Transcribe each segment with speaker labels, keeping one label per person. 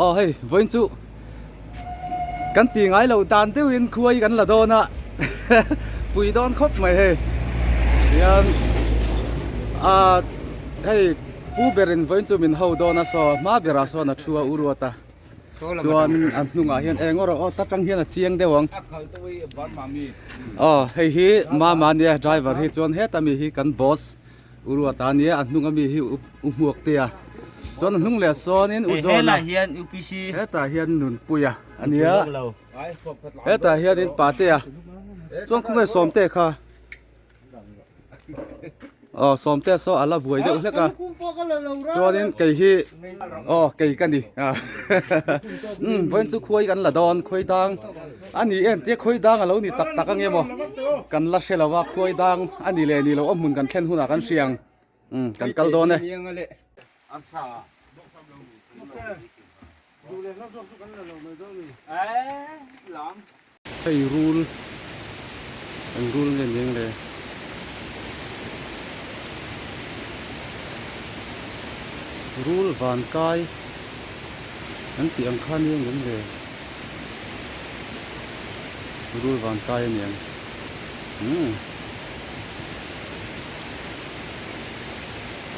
Speaker 1: Aw hei vawiin chu kan ti ngai lo dan deuhin khuai kan la dawn a pui dawn khawp mai hei hian ah hei pu berin vawiin chu min ho dawn a saw hma berah sawn a thu a u ruat a chuan a hnungah hian eng erawh aw ta tang hian a chiang deuh ang aw hei hi mama ania driver hi chuan heta mi hi kan boss. U Ruata ania a hnung ami hi U Hmuaktea chuan a hnung leh sawnin U Johna hetah hian Nunpuia ania hetah hianin Patea chuan khawnge Sawmte kha aw Sawmte saw a la buai deuh hlek a chuanin kei hi aw kei ka ni umm vawiin chu khuai kan la dawn khuai dang A ni em tia khawi dang a lo ni tak tak ange maw? Kan la hre lo a, khawi dang a ni leh ni lo a hmun kan thlen hunah kan hria ang. Umm kan kal dawn e. Hei rul, eng rul nge ni ang le? Rul van kai an tih ang kha ni ang em le? Rul van kai a niang. Umm.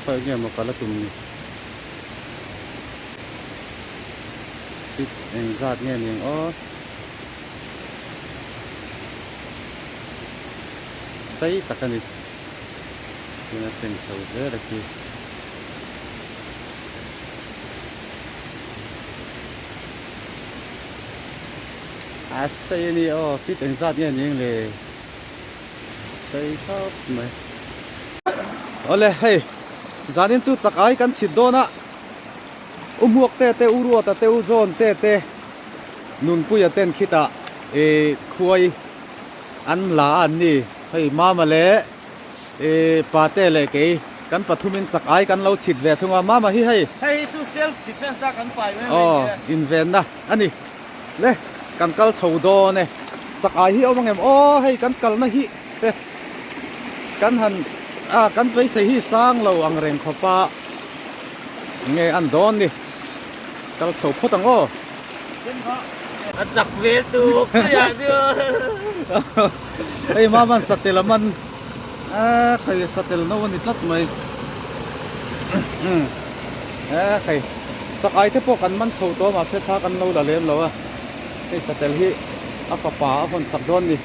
Speaker 1: Khawi nge maw kal a tum ni? Fit eng zat nge niang aw. Sei tak a ni. Tin a tleng chho zel a khi. A sei a ni aw fit engzat nge ni ang le sei khawp mai awle hei zanin chu chak ai kan chhit dawn a u hmuak te te u ruata te u zawn te te nunpuia ten khitah ih khuai an la a an ni hei mama leh I pate leh kei kan pathumin chak ai kan lo chhit ve thung a, mama hi hei.
Speaker 2: Hei hi chu self defense a kan pai mai mai
Speaker 1: Aw, invenna a ni. Le, kan kal chho dawn e. Chak ai hi a awm ang em? Aw, hei kan kalna hi te kan han a kan beisei hi sang lo ang reng khawp a nge an dawn ni. Kal chho phawt ang aw.
Speaker 2: A chak vel tuk puiah chu.
Speaker 1: Hei maman satel a man a khai satel no a ni tlat mai. A khai chak ai te pawh kan man chho tawh mahse thla kan lo la lem lo a. Hei satel hi a fapa a hawn sak dawn ni.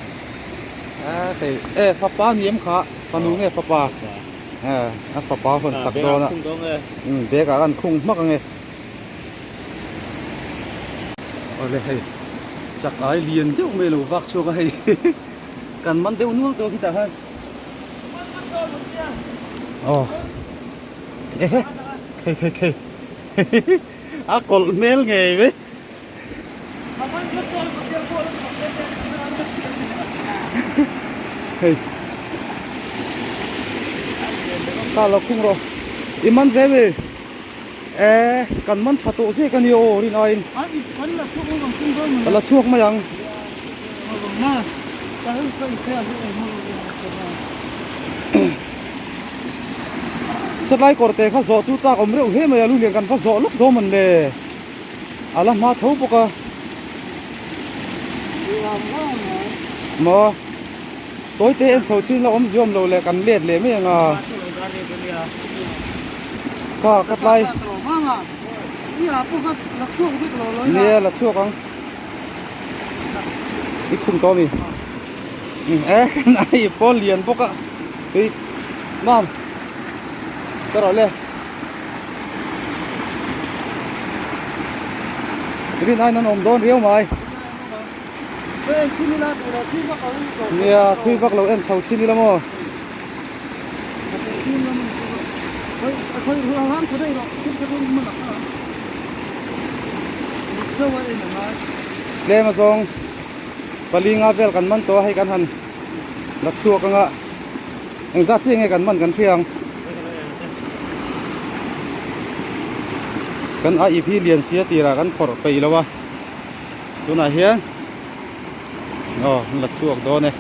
Speaker 1: A khai e fapa ni em kha fanu nge fapa a fapa a hawn sak dawn a. Bag ah kan khung hmak ang e. Awle hei chak ai lian deuh mai lo vak chhuak a hei kan man deuh nual tawh khitah khan aw ehe khei khei khei a kawlh hmel ngei mai hei ta lo khung rawh i man ve mi. E kan man tha tawh zek a ni aw rin aiin ka la chhuak mai ang. Satlai kawr te kha zawh chu chak awm reuh hle mai a lulian kan va zawh lawk dawn mawn le a la hma tho bawk a maw tawi te en chho chin la awm ziawm lo leh kan let leh mai ang a. Ka ka tlai Nia la chhuak ang I khum tawh ami E i pawl lian bawk a tui mam ka rawh le Rin aiin an awm dawn riau mai Nia thui vak lo en chho chin ila maw. Tlem azawng pali nga vel kan man tawh a hei kan han la chhuak anga engzat chiah nge kan man kan hria ang kan a ip hi lian sia tirah kan phawrh peih lo a tunah hian Aw an la chhuak dawn e.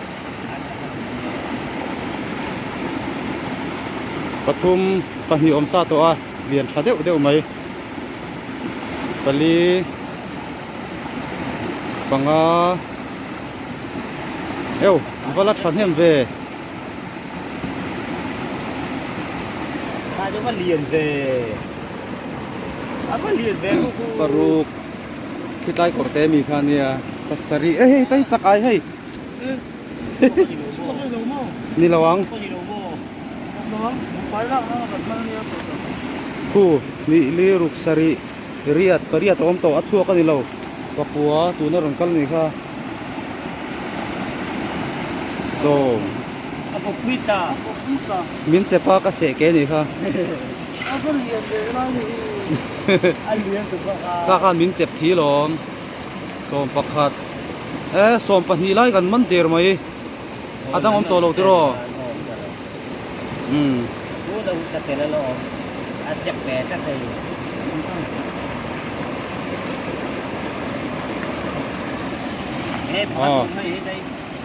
Speaker 1: Pathum pahnih awm sa tawh a lian tha deuh deuh mai. Pali panga eu va la tha hnem ve. Paruk khitlai kawr te mi kha ania pasarih e hei tai chak ai hei ni lo ang. Khu hnih li ruk sarih riat pariat a awm tawh a chhuak a ni lo pakua tuna rawn kal ni kha sawm min chepa ka seh ke ni kha kha khan min chep thi lawm sawm pakhat e 12 lai kan man der mai. A dang awm tawh lo tiraw? Umm.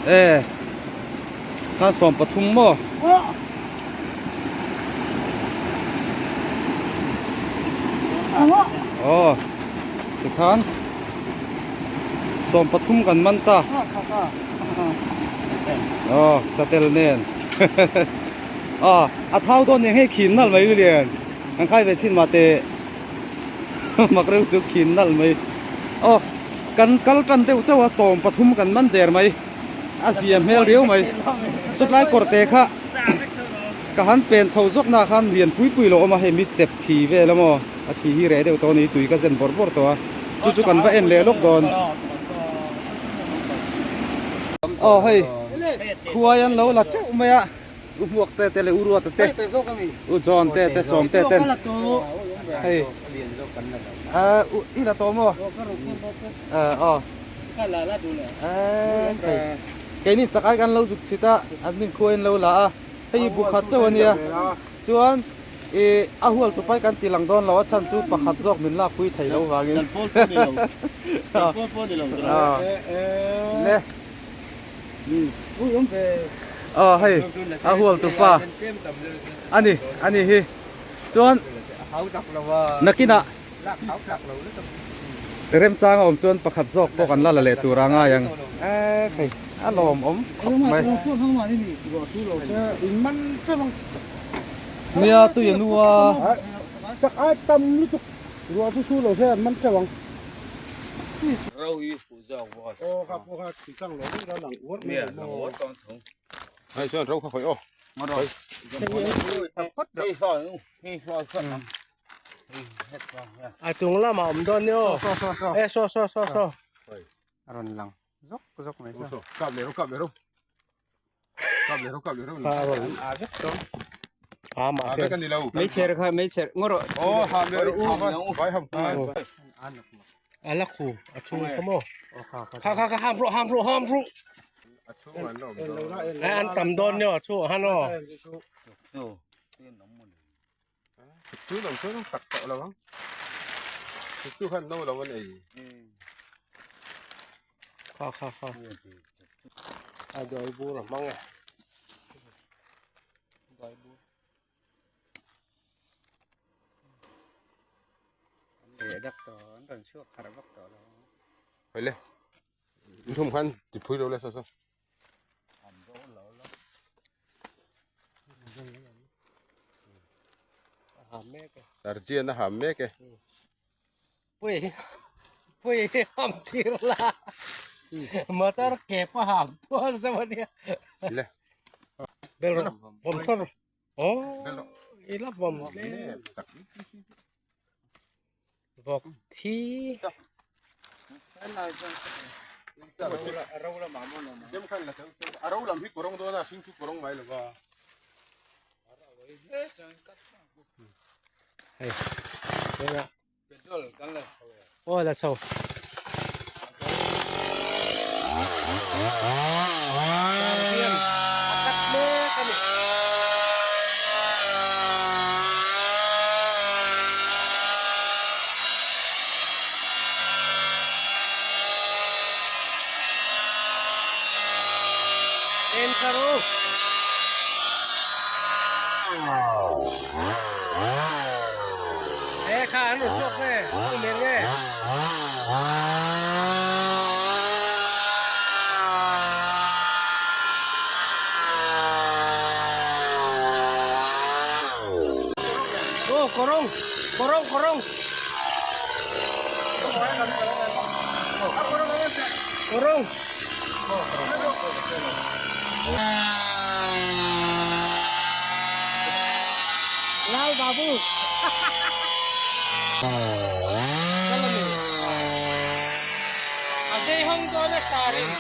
Speaker 1: E khan 13 maw? Aw tikhan 13 kan man ta. Aw satel nen aw a thau dawn nen hei khin nalh mai Lilian kan khai ve chin mah teh mak reuh chu khin nalh mai aw kan kal tan deuh chauh a 13 kan man der mai a zia hmel riau mai chawtlai kawr te kha ka han pen chho zawk na khan lian pui pui lo awm a hei mi chep thi vel a maw a thi hi reh deuh tawh a ni tui ka zen bawrh bawrh tawh a chu chu kan va en leh lawk dawn. Aw hei khuai an lo la teuh mai a u hmuak te te leh u ruata te u John te te sawm te ten hei ah u i la tawh maw ah aw hei keini chak ai kan lo zuk chhit a an min khuai an lo la a hei bu khat chauh a nia chuan Ih a hual tu pai kan ti lang dawn lo a chhan chu pakhat zawk min lak pui thei lo vangin le aw hei a hual tu pa ani ani hi chuan nakinah Remchang a awm chuan pakhat zawk pawh kan la la leh tur a ngai ang. E hei a lawm awm khawp mai. Nia tui a nu a.
Speaker 3: Chak ai tam lutuk ruah chu su lo se an man teuh ang. A chung lamah awm dawn ni aw. E saw saw saw saw.
Speaker 1: A rawn lang zawk zawk mai kha.
Speaker 4: Kap leh ro kap leh ro. Kap leh ro kap leh ro.
Speaker 3: A rawn
Speaker 1: a vek tawh.
Speaker 3: A mah
Speaker 4: vek ani lo.
Speaker 2: Meichher kha meichher ngaw rawh.
Speaker 4: Aw ham leh ro u vai ham.
Speaker 3: A la khu a chung kha maw. Kha kha kha ham ru ham ru ham ru.
Speaker 4: A chung an la awm dawn.
Speaker 3: An tam dawn ni aw a chung han aw.
Speaker 4: Chu lo chuan tak tawh lo ang. Chu khan no lo an ei.
Speaker 3: Kha kha kha. A doi bur a hmang e. Doi bur.
Speaker 1: An dak tawh an rawn chhuak harh vak tawh lo.
Speaker 4: Hoi le. Thum khan ti phui lo le so so. Tarjian a ham mek e.
Speaker 3: Pui pui ham tir la. Motor ke pa ham pual sama dia.
Speaker 4: Le.
Speaker 3: Bel ro. Bom thor. Oh. Ila bom le. Vawk thi.
Speaker 4: A ro lam hi kawrawng dawn a, hring chu kawrawng ngai lo va.
Speaker 3: Hei. Aw la chho. A kat mek a ni. En kha ru. kha an rawn chhuak nge a men nge. Aw kawrawng kawrawng kawrawng kawrawng. Lal Babu. A zei hawng dawn a star in.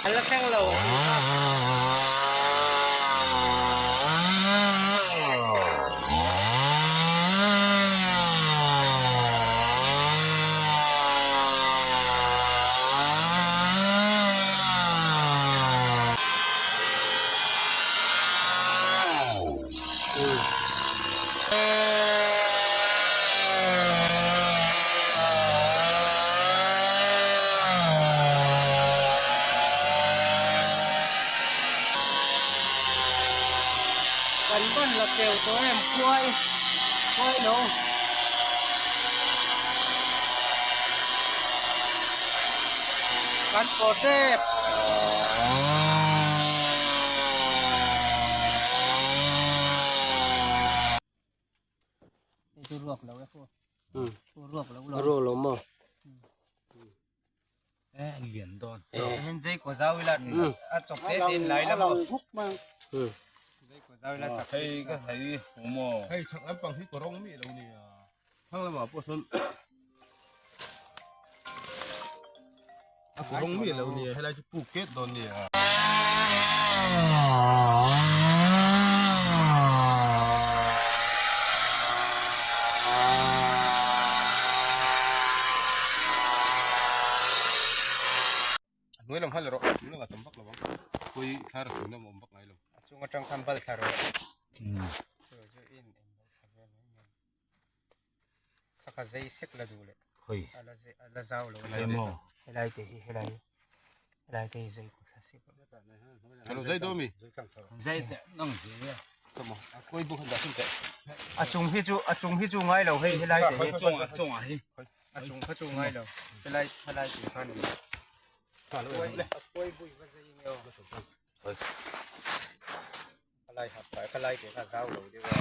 Speaker 3: A la thleng lo a tih kha. Kan ban la keu tawh em khuai khuai lo. Kan pawh tep. Hei chu ruak lo e khaw. Ruak lo lo.
Speaker 4: Ruak lo maw?
Speaker 2: E lian dawn.
Speaker 3: Hen zei ko zau ila a chawp te te in lai la maw. Zei ko zau ila chak.
Speaker 2: Hei ka sai maw.
Speaker 4: Hei chak lampang hi kawrawng mi lo nia. Thlang lamah pawh sawn a kawrawng mi lo nia helai chu puk ket dawn nia. A hnuai lam hal erawh chu lang a tam vak lo ang khawi thar a chhun lam a awm vak ngai lo.
Speaker 3: A chung atang khan bal thla rawh. Chu chu in Kha kha zei sek la duh leh.
Speaker 2: Khawi.
Speaker 3: A la zei a la zau lo.
Speaker 2: Helai maw?
Speaker 3: Helai te hi helai helai te hi zei ku thla sek.
Speaker 4: Hello zei daw mi?
Speaker 2: Zei te nang zei a.
Speaker 4: Tama a khawi bu khan dah thung teh.
Speaker 3: A chung hi chu a chung hi chu ngai lo hei helai te hi.
Speaker 2: Chung a chung a hi.
Speaker 3: A chung kha chu ngai lo. Helai helai te khan. A khawi bui va zei nge aw. Khalai hap pai khalai te kha zau lo deuh a.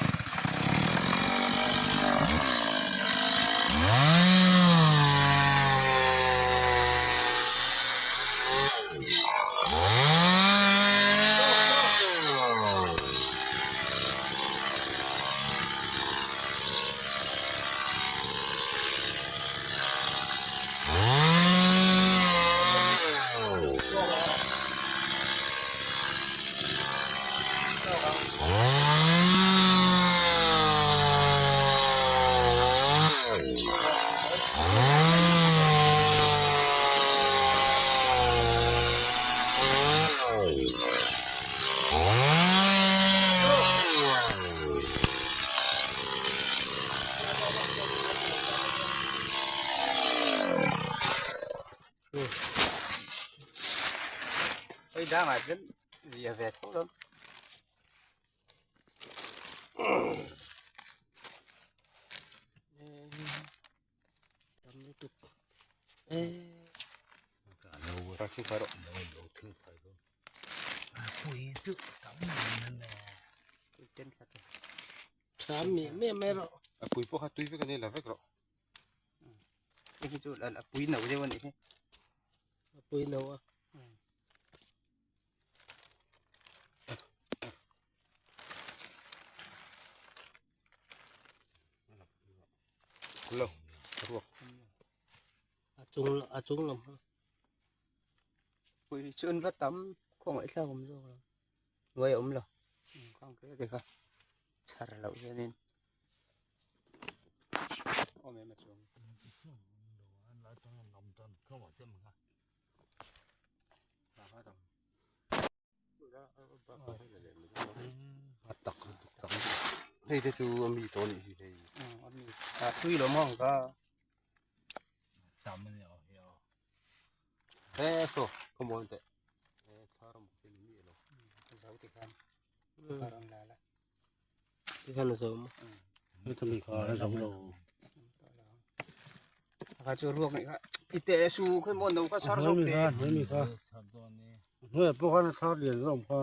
Speaker 3: Ôi đá mà vẫn rìa về thôi đó.
Speaker 4: A pui pawh kha tui vek a ni la vek rawh.
Speaker 3: Hei hi chu a pui no deuh a nih hi. A pui no a.
Speaker 4: Lo ruak.
Speaker 3: A chung a chung lam ha. Pui chu an va tam khawngaih thlak awm zawk lo. Hnuai a awm lo. Khang te te kha chhar loh hianin awm em a chuang.
Speaker 4: Hei te chu a mi tawh a nih hi hei.
Speaker 3: A tui lo maw ang ka.
Speaker 4: He saw khawmuan teh he thla ram bawk hi ni miah lo.
Speaker 3: Zo ti khan a rawn la la. Ti khan a zo maw?
Speaker 5: Heta mi kha a zo lo.
Speaker 3: Kha chu ruak nih kha. Ti teh su khawi maw no kha sar zawk teh.
Speaker 5: Hnuai mi kha. Hnuai pawh khan a thar lian zawk kha.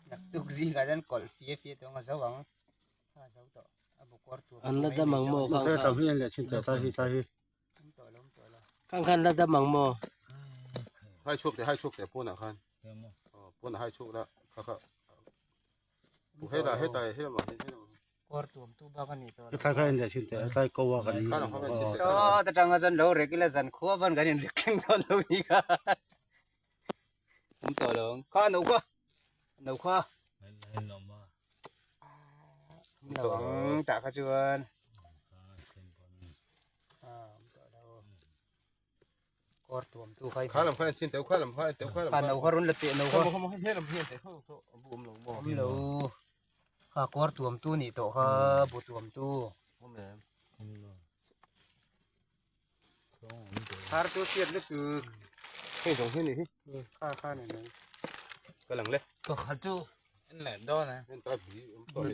Speaker 3: Naktuk zingah chuan kawlh fia fia tawng a zo ang a zo tawh a bu kuar tur
Speaker 6: An la dam ang maw khang khan.
Speaker 3: Awm tawh lo awm tawh lo.
Speaker 6: Khang khan la dam ang maw.
Speaker 4: Hai chhuak teh hai chhuak teh pawnah khan aw pawnah hai chhuak la kha kha heta heta helamah hian helamah
Speaker 3: Kuar tuam tu bak a ni tawh lo.
Speaker 5: Thlai kha en leh chin teh tlai ko a kan
Speaker 3: Saw ta tanga chuan lo rek ila zan khua van kan in rek thleng dawn lo ni kha. Awm tawh lo ang. Kha no kha. No kha. Awm lo ang tah kha chuan. Awm tawh lo. Kawr tuam tu kha.
Speaker 4: Kha lam kha en chin teh kha lam kha en teh kha lam
Speaker 3: kha no kha rawn la teh no kha.
Speaker 4: Kha he lam hian teh kha bu awm lo maw.
Speaker 3: Awm lo. Kha kawr tuam tu nih tawh kha bu tuam tu.
Speaker 4: Awm em.
Speaker 3: Thar chu hriat lutuk.
Speaker 4: Hei zawng hi ni hi.
Speaker 3: Kha kha ni mai.
Speaker 4: Ka lang le.
Speaker 2: Ka kha chu en leh dawn e.
Speaker 4: En ta bi awm tawh le.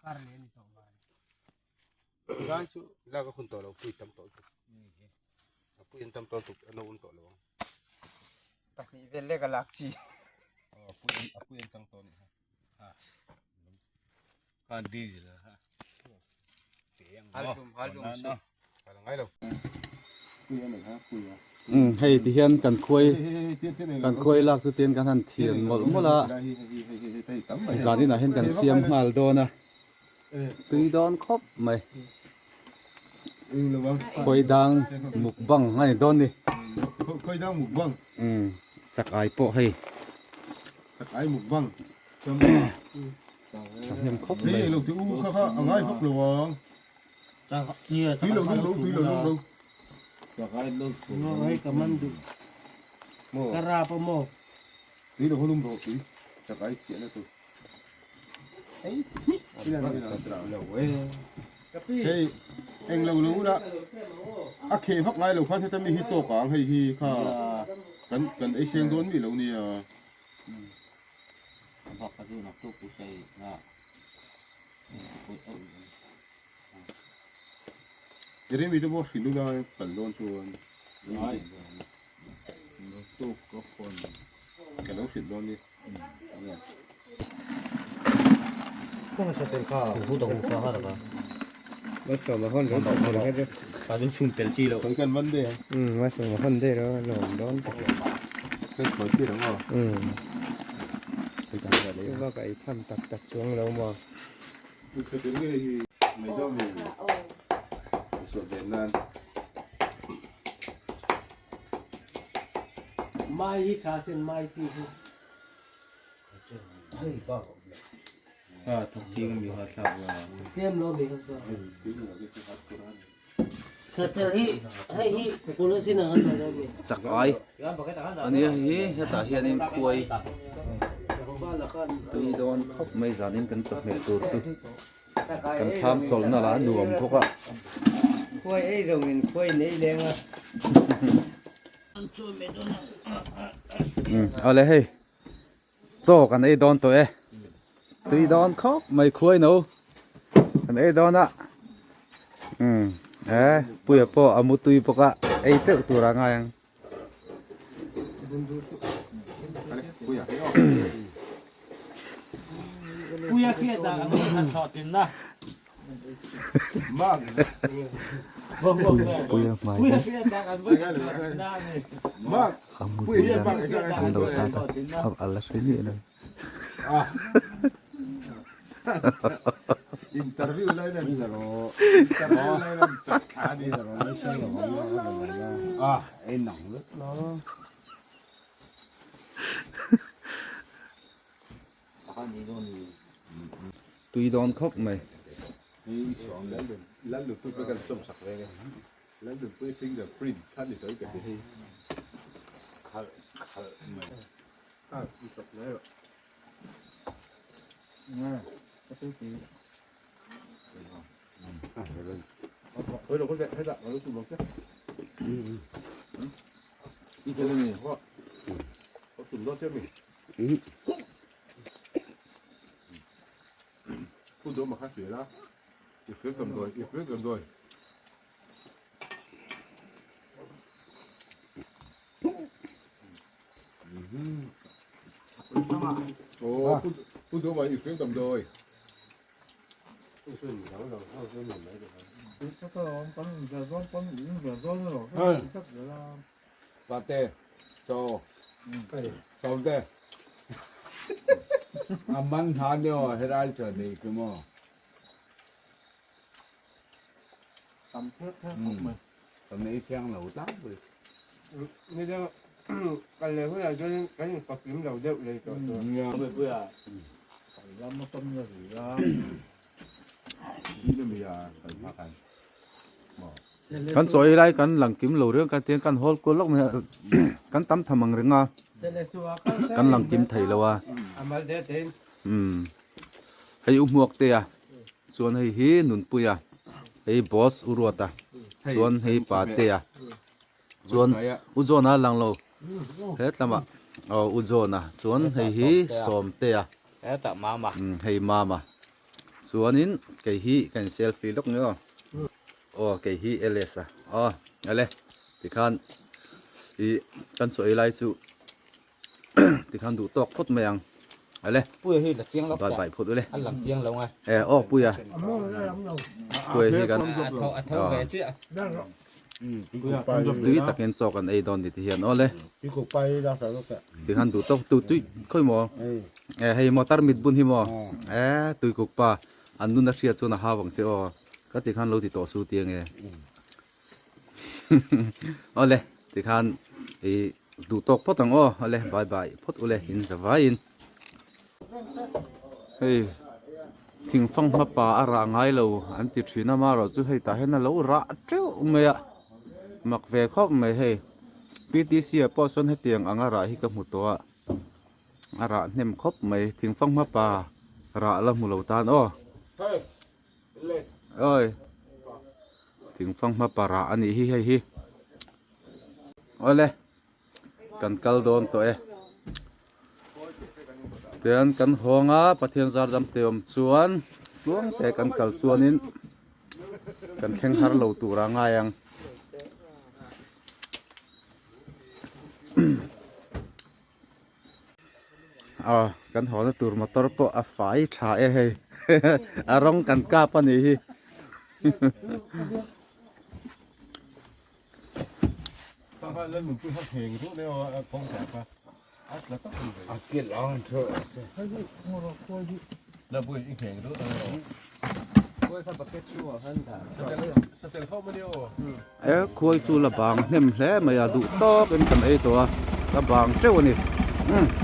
Speaker 3: Kar leh ni tawh mai.
Speaker 4: Ran chu lak a hun tawh lo pui tam tawh chu. A pui an tam tawh tuk a no awm tawh lo ang.
Speaker 3: Pahnih vel lek a lak chi.
Speaker 4: A pui a pui an chang tawh ni ha.
Speaker 2: Khan diesel ha.
Speaker 3: Hal hlum hal hlum su.
Speaker 4: Ka la ngai lo. Pui a nei ha pui a.
Speaker 1: Um hei ti hian kan khuai kan khuai lak chu tin kan han thian mawlh mawlh a zaninah hian kan siam nghal dawn a tui dawn khawp mai khuai dang mukbang a ni dawn ni
Speaker 4: Khuai dang mukbang
Speaker 1: um chak ai pawh hei
Speaker 4: chak ai mukbang
Speaker 1: thahnem khawp mai
Speaker 4: hei lo ti u kha kha a ngai vak lo ang tui lo lum lo tui lo lum lo
Speaker 6: Hei ka man duh. Ka rap a maw.
Speaker 4: Tui lo lum rawh tui chak ai chiah na tur hei eng lo lo la a kheh vak ngai lo khan heta mi hi tawk ang hei hi kha kan kan ei seng dawn mi lo nia. Jeremy te pawh hrilh ula kal dawn chuan ka lo hrilh dawn ni. Kan Monday ang. Kan khawi tir ang aw.
Speaker 6: Mai hi tha sin mai chi hi. Tlem lo mi kha. Satel hi hei hi kukul a sin ang a lo mi.
Speaker 1: Chak ai ania hi hetah hianin khuai tui dawn khawp mai zanin kan chawhmeh tur chu kan thlam chawlhna lah a nuam bawk a.
Speaker 3: Khuai ei zawngin khuai nei leng a.
Speaker 1: Awle hei chaw kan ei dawn tawh e tui dawn khawp mai khuai no kan ei dawn a umm e puia pawh a mu tui bawk a ei teuh tur a ngai ang. Puia hmai a mu tui a an lo tat a a la hre miah lo. tui dawn khawp mai.
Speaker 4: Pate, chaw, sawmte.
Speaker 7: A man hna nio helai chuan nei ku maw?
Speaker 5: Tam thek thek khawp mai.
Speaker 7: Ka nei thiang lo tlangpui.
Speaker 3: Ni deuh kal leh hunah chuan kan inpakim lo deuh leh tawh tur.
Speaker 5: Lam a tam na ri a.
Speaker 1: Kan chaw ei lai kan lang kim lo reng kan tiang kan hawl kual lawk mai a kan tam tham ang reng a kan lang kim thei lo a umm hei u hmuak te a chuan hei hi nunpui a hei boss u ruat a chuan hei pa te a chuan u John a lang lo hetlamah aw u John a chuan hei hi sawmte a hei mama chuanin kei hi ka in selfie lawk ni aw aw kei hi ls a aw ale tikhan ih kan chaw ei lai chu tikhan duh tawk phawt mai ang ale bye bye phawt ule e aw puia puia hi kan tui takin chaw kan ei dawn ni ti hian awle tikhan duh tawk tu tui khawi maw e hei motor mit bun hi maw e tui kuk pa an nun a hriat chuan a hau ang che aw ka ti khan lo ti tawh su ti ange awle tikhan i duh tawk phawt ang aw awle bye bye phawt ule in za vaiin. Hei thingfang hmapa a rah ngai lo an ti thin a marawh chu hei tah hian a lo rah teuh mai a mak ve khawp mai hei P T C ah pawh sawn hetiang anga rah hi ka hmu tawh a a rah hnem khawp mai thingfang hmapa rah la hmu lo tan aw awi thingfang hmapa rah a nih hi hei hi awle. Kan kal dawn tawh e. Tian kan hawng a Pathian zar dam te awm chuan tluang te kan kal chuanin kan thleng har lo tur a ngai ang. Aw kan hawna tur motor pawh a fai tha e hei a rawng kan kap a nih hi. E khuai chu la bang hnem hle mai a duh tawk in kan ei tawh a la bang teuh a ni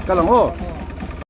Speaker 1: kal ang aw.